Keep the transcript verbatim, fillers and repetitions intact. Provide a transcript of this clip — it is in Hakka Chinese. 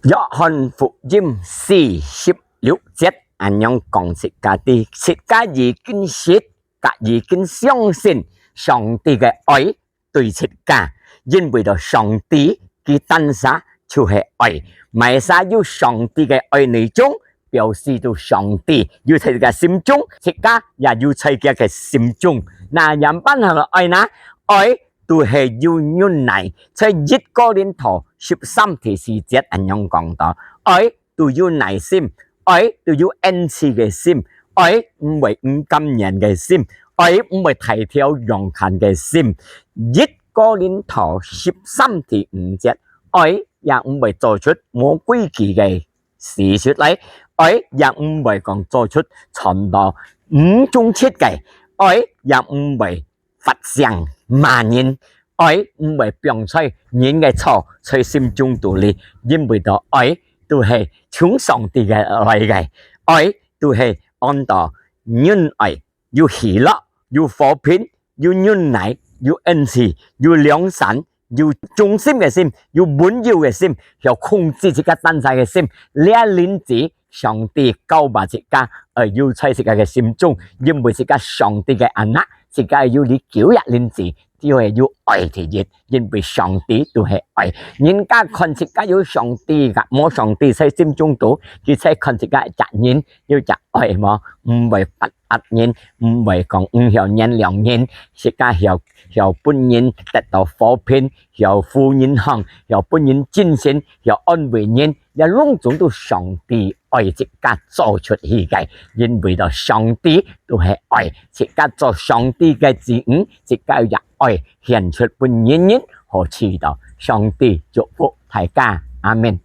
約翰福音四十六節恁樣講自家知，自家已經識，甲已經相信上帝个愛對自家，因為到上帝佢單儕就係愛，麼儕有上帝个愛內中，表示到上帝有在自家心中，自家也有在佢个心中。那仰般个愛呢？愛都係有忍耐，在一哥林多十三第四節恁樣講到，愛都有耐心，愛都有恩慈个心，愛毋會毋甘願个心，愛毋會大條勇敢个心。一哥林多十三第五節，愛也毋會做出無規矩个事出來，愛也毋會講做出傳道毋正直个，愛也毋會發聲罵人，愛毋會放在人个錯在心中肚裡，因為到愛都係從上帝个來个，愛都係按到仁愛，有喜樂，有和平，有忍耐，有恩慈，有良善，有忠心个心，有溫柔个心，曉控制自家單儕个心。這輪子上帝教導自家，愛有在自家个心中，因為自家上帝个anak，自家有這九隻輪子，就係有愛第一，因為上帝都係愛。人家看自家有上帝个，無上帝在心中肚，佢在看自家一隻人，有隻愛無？毋會發 壓人，毋會講毋曉原諒人，自家曉曉分人得到和平，曉扶人行，曉分人精神，曉安慰人，這攏總都上帝愛自家做出去个，因為到上帝都係愛，自家做上帝个子女，自家也愛顯出分人人好知道。上帝祝福大家，阿門。